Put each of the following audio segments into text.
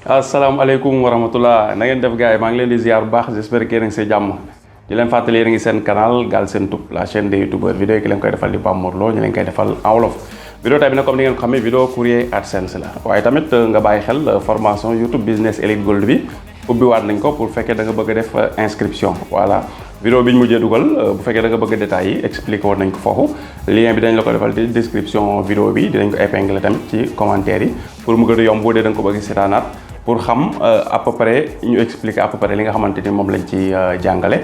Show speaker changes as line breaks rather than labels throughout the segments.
asalaamaaleykum wa rahmatullah na ngeen def gars yi maa ngi leen di ziar bu baax j'espère que yéen a ngi see jàmm di leen fàttali yéen a ngi seen canal Galsen Tube la chaîne des youtubeurs vidéo ki leen koy defal di Pape Mor Lo ñu leen koy defal en wolof vidéo tey bi nag comme ni ngeen ko xamee vidéo courrier AdSense la waaye tamit nga bàyyi xel formation YouTube Business Elite Gold bi ubbiwaat nañ ko pour fekkee da nga bëgg a def inscription voilà vidéo bi ñu mujjee dugal bu fekkee da nga bëgg détails yi expliqué woon nañ ko foofu lien bi dañ la ko defal di description vidéo bi dinañ ko épingler tamit ci commentaire yi pour mu gën a yomb boo dee da nga ko bëgg seetaanaat pour xam à peu près ñu expliquer à peu près li nga xamante ni moom lañ ci jàngale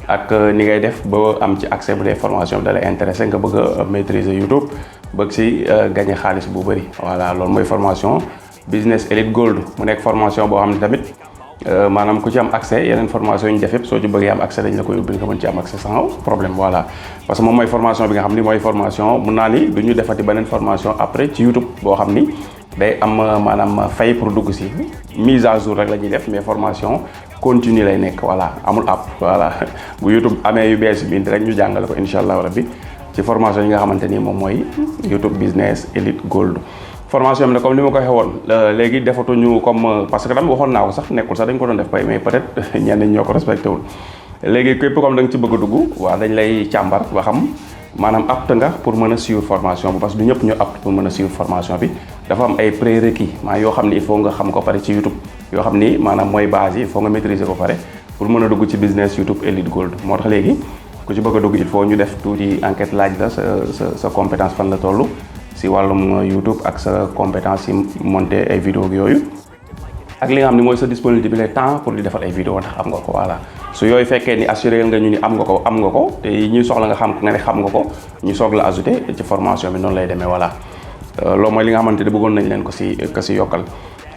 ak ni ngay def ba am ci accès bu dee formation bi da lay intéressé nga bëgg a maîtriser YouTube bëgg si gagner xaalis bu bëri voilà loolu mooy formation Business Elite Gold mu nekk formation boo xam ne tamit maanaam ku ci am accès yeneen formation yi ñu def yëpp soo ci bëggee am accès dañ la koy ubbil nga mën ci am accès sans problème voilà parce que moom mooy formation bi nga xam ni mooy formation mun naa ni du ñu defati beneen formation après ci YouTube boo xam ni day am maanaam fay pour dugg si mise à jour rek la ñuy def mais formation continue lay nekk voilà amul app voilà bu YouTube amee yu bees bi indi rek ñu jàngale ko incha allah rabbi ci formation yi nga xamante ni moom mooy YouTube Business Elite Gold. formation bi nag comme ni ma ko waxee woon léegi defatuñu comme parce que tam waxoon naa ko sax nekkul sax dañ ko doon def pay mais peut-être ñenn ñi ñoo ko respecté wul léegi képp comme da nga ci bëgg a dugg waaw dañ lay càmbar ba xam maanaam apte nga pour mën a suivre formation bi parce que du ñëpp ñoo apte pour mën a suivre formation bi dafa am ay prérequis maanaam yoo xam ni il faut nga xam ko pare ci YouTube yoo xam ni maanaam mooy base yi il faut nga maîtriser ko pare pour mën a dugg ci business YouTube Elite Gold moo tax léegi ku ci bëgg a dugg il faut ñu def tuuti enquête laaj la sa compétence fan la toll si wàllum YouTube ak sa compétence yi monter ay vidéo yooyu ak li nga xam ne mooy sa disponibilité temps pour di defar ay vidéo ndax am nga ko voilà su yooyu fekkee ni assuré nga ñu ni am nga ko te ñuy soxla nga xam nga ne xam nga ko ñu soog la ajouté ci formation bi noonu lay demee voilà loolu mooy li nga xamante ne bëggoon nañ leen ko si yokkal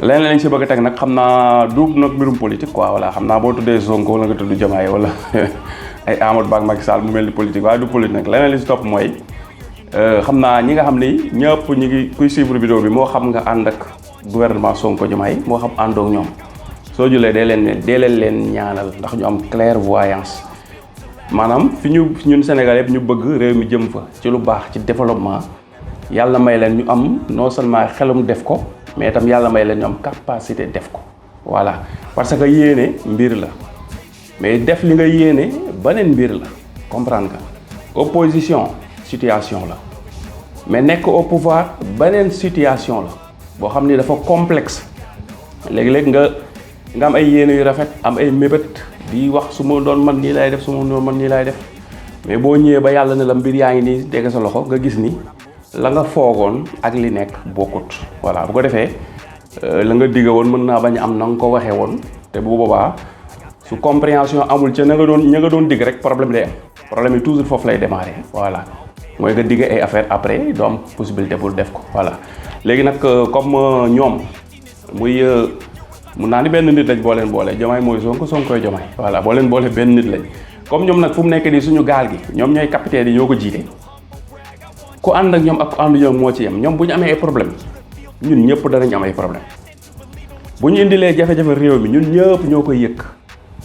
leneen lañ si bëgg a teg nag xam naa du nag mbirum politique quoi voilà xam naa boo tuddee Sonko wala nga tudd Diomaye wala ay Amadou Ba ak Macky Sall mu mel ni politique waaye du politique nag leneen li si topp mooy xam naa ñi nga xam ni ñëpp ñi ngi kuy suivre vidéo bi moo xam nga ànd ak gouvernement Sonko Diomaye moo xam àndoog ñoom soo julee dee leen ñaanal ndax ñu am clairvoyance maanaam fi ñun Sénégal yëpp ñu bëgg réew mi jëm fa ci lu baax ci développement yàlla may leen ñu am non seulement xelum def ko mais itam yàlla may leen ñu am capacité def ko voilà parce que yéene mbir la mais def li nga yéene beneen mbir la comprendre nga opposition situation la mais nekk au pouvoir beneen situation la boo xam ni dafa complexe léegi-léeg nga am ay yéene yu rafet am ay mébét di wax su ma doon man nii lay def su ma doon man nii lay def mais boo ñëwee ba yàlla ne la mbir yaa ngi nii dégg sa loxo nga gis ni la nga foogoon ak li nekk bokkut voilà bu ko defee la nga digga woon mën naa bañ am na nga ko waxee woon te bu boobaa su compréhension amul ca ña nga doon digg rek problème day am problème yi toujours foofu lay démarrer voilà mooy nga digg ay affaire après doo am possibilité pour def ko voilà léegi nag comme ñoom muy mun naa ni benn nit lañ boo leen boole Diomaye mooy Sonkoy Diomaye voilà boo leen boole benn nit lañ comme ñoom nag fu mu nekk nii suñu gaal gi ñoom ñooy capitaine yi ñoo ko jiite ku ànd ak ñoom ak ku ànd ñoom moo ci yem ñoom bu ñu amee ay problème ñun ñëpp danañ am ay problème bu ñu indilee jafe-jafe réew mi ñun ñëpp ñoo koy yëkk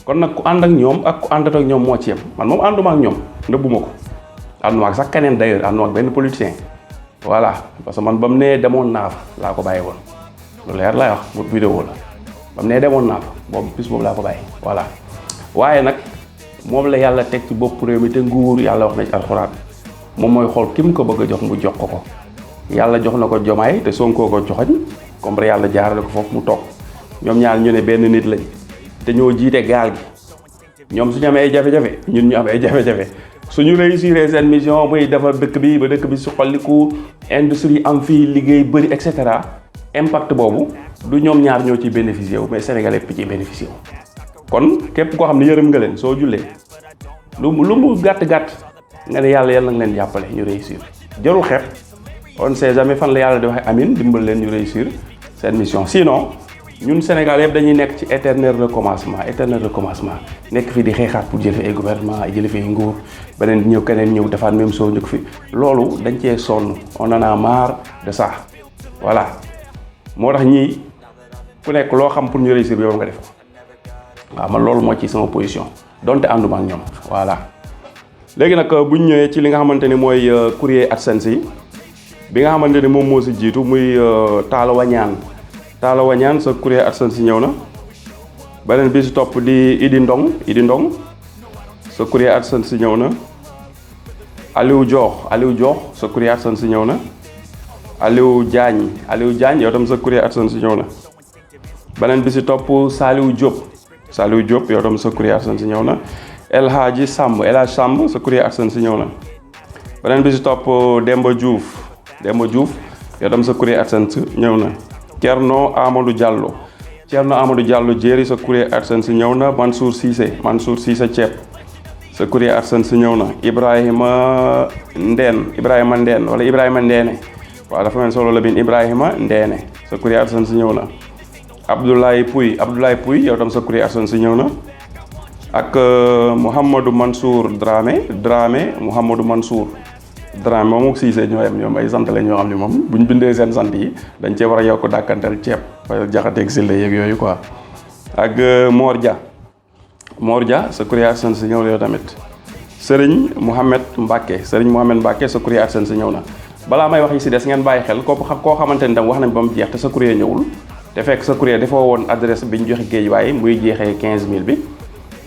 kon nag ku ànd ak ñoom ak ku àndat ak ñoom moo ci yem man moom ànduma ak ñoom nëbbuma ko ànduma ak sax keneen d'ailleurs ànduma ak benn politicien voilà parce que man ba mu nee demoon naa fa laa ko bàyyi woon lu leer lay wax bu vidéo la ba mu nee demoon naa fa boobu bis boobu laa ko bàyyi voilà waaye nag moom la yàlla teg ci bopp réew mi te nguur yàlla wax na ci alxuraan moom mooy xool ki mu ko bëgg a jox mu jox ko yàlla jox na ko Diomaye te Sonko ko joxoñ comme yàlla jaarale ko foofu mu toog ñoom ñaar ñu ne benn nit lañ te ñoo jiite gaal gi ñoom suñu amee ay jafe-jafe ñun ñu am ay jafe-jafe suñu réussir seen mission muy defar dëkk bi ba dëkk bi suqaliku industrie am fii liggéey bëri et cetera impact boobu du ñoom ñaar ñoo ciy bénéficié wu mais Sénégalais yëpp ciy bénéficié wu. kon képp koo xam ne yërëm nga leen soo jullee lu mu gàtt-gàtt nga ne yàlla nga leen jàppale ñu réussir jarul xeeb on sait jamais fan la yàlla di waxe amin dimbal leen ñu réussir seen mission sinon ñun Sénégal yëpp dañuy nekk ci éternel recommencement nekk fi di xeexaat pour jël fi ay gouvernement ay jël fi ay nguur beneen ñëw keneen ñëw defaat même soo njëkk fi loolu dañ cee sonn on en a marre de ça voilà moo tax ñii ku nekk loo xam pour ñu réussir bi yow nga def ko waaw man loolu moo ci sama position donte ànduma ak ñoom voilà léegi nag bu ñu ñëwee ci li nga xamante ni mooy courrier AdSense yi bi nga xamante ni moom moo si jiitu muy Talla Wañaan Talla Wañaan sa courrier AdSense ñëw na. beneen bi si topp di Idi Ndong sa courrier AdSense ñëw na. Aliou Diokh sa courrier AdSense ñëw na. Aliou Diagne yow tam sa courrier AdSense ñëw na. beneen bi si topp Saliou Diop yow tam sa courrier AdSense ñëw na. El Hadj Samb sa courrier AdSense ñëw na. beneen bi si topp Demba Diouf yow tam sa courrier AdSense ñëw na. Thierno Amadou Diallo jéeri sa courrier AdSense ñëw na. Mansour Cissé ceeb sa courrier AdSense ñëw na. Ibrahima Ndeene waaw dafa mel solo la bin Ibrahima Ndeene sa courrier AdSense ñëw na. Abdoulaye Pouy yow tam sa courrier AdSense ñëw na. ak Mouhamadou Mansour Dramé moom ak Cissé ñoo yem ñoom ay sant la ñoo xam ne moom bu ñu bindee seen sant yi dañ cee war a yokk dàkkantal ceeb jaxateeg si la yeeg yooyu quoi. ak Mor Dia sa courrier AdSense ñëw na yow tamit. Serigne Mohamed Mbacke sa courrier AdSense ñëw na. balaa may wax yi si des ngeen bàyyi xel koo xamante ni tam wax nañ ba mu jeex te sa courrier ñëwul te fekk sa courrier defoo woon adresse bi ñu joxe géej waaye muy jeexee 15000 bi.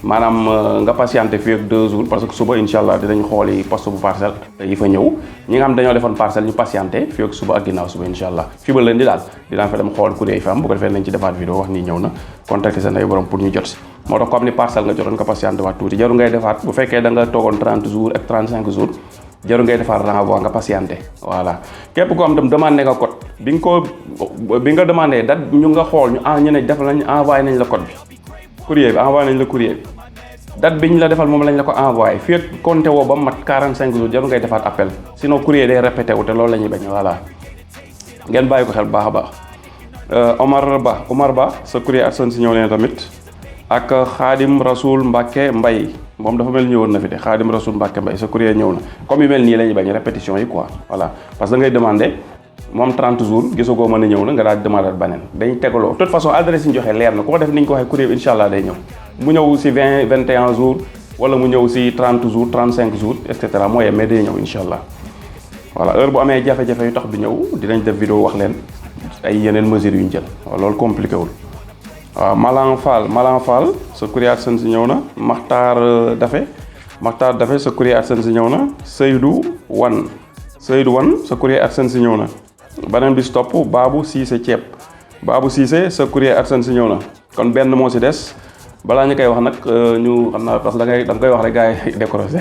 maanaam nga patienté fii ak 2 jours parce que suba incha allah dinañ xooli poste bu parcelle yi fa ñëw ñi nga xam dañoo defoon parcelle ñu patienté fii ak suba ak ginnaaw suba incha allah fii ba lundi daal dinaa fa dem xool courrier yi fa am bu ko defee nañ ci defaat vidéo wax nii ñëw na contacter seen ay borom pour ñu jot si moo tax comme ni parcelle nga jotoon nga patienté waat tuuti jaru ngay defaat bu fekkee da nga toogoon 30 jours ak 35 jours jaru ngay defaat renvoi nga patienté voilà képp koo xam tam demandé nga code bi nga demandé date ñu nga xool ñu ne def nañ envoyé nañ la code bi courrier bi envoyé nañ la courrier bi date bi ñu la defal moom lañ la ko envoyé fii ak compté woo ba mat 45 jours jaru ngay defaat appel sinon courrier day répété wu te loolu la ñuy bañ voilà ngeen bàyyi ko xel bu baax a baax. Omar Ba sa courrier AdSense ñëw leen tamit ak Khadim Rasoul Mbacke Mbaye moom dafa mel ñëwoon na fi de Khadim Rasoul Mbacke Mbaye sa courrier ñëw na comme yu mel nii la ñuy bañ répétition yi quoi voilà parce que da ngay demandé. moom 30 jours gisagoo mën a ñëw na nga daal demandé beneen dañ tegaloo de toute façon adresse yi ñu joxe leer na ku ko def ni ñu ko waxee courrier bi incha allah day ñëw mu ñëw si 21 jours wala mu ñëw si 30 jours 35 jours et cetera mooy mais day ñëw incha allah voilà heure bu amee jafe-jafe yu tax du ñëw dinañ def vidéo wax leen ay yeneen mesures yu ñu jël waaw loolu compliqué wul. waaw Malang Fall sa courrier AdSense ñëw na. Makhtar Dafe sa courrier AdSense ñëw na. Seydou Wan sa courrier AdSense ñëw na. beneen bi si topp Babou Cissé sa courrier AdSense ñëw na kon benn moo si des balaa ñu koy wax nag ñu xam naa parce que da nga koy wax rek gars yi décroché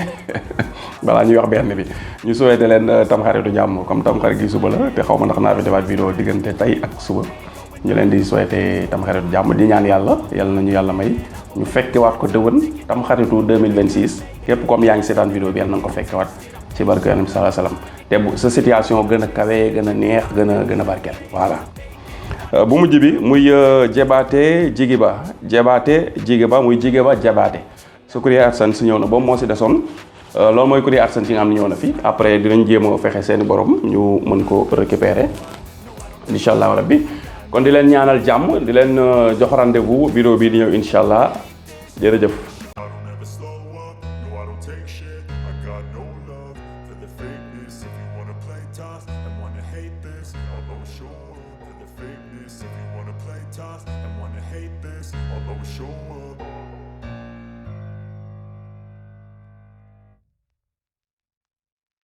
balaa ñuy wax benn bi ñu souhaité leen tamxaritu jàmm comme tamxarit gi suba la te xaw ma ndax naa fi defaat vidéo diggante tey ak suba ñu leen di souhaité tamxaritu jàmm di ñaan yàlla nañu yàlla may ñu fekkewaat ko dëwën tamxaritu 2026 képp comme yaa ngi seetaan vidéo bi yàlla na nga ko fekkewaat ci barke Yonent bi sallallahu alayhi wasallam te bu sa situation gën a kawe gën a neex gën a barkeel voilà. bu mujj bi muy Jebaate Jigiba muy Jigiba Jebaate sa courrier AdSense ñëw na boobu moo si desoon loolu mooy courrier AdSense yi nga xam ne ñëw na fi après dinañ jéem a fexe seeni borom ñu mën ko récupérer incha allah rabbi kon di leen ñaanal jàmm di leen jox rendez-vous vidéo bii di ñëw incha allah jërëjëf.
If you wanna play tough and wanna hate this, I'll always show up.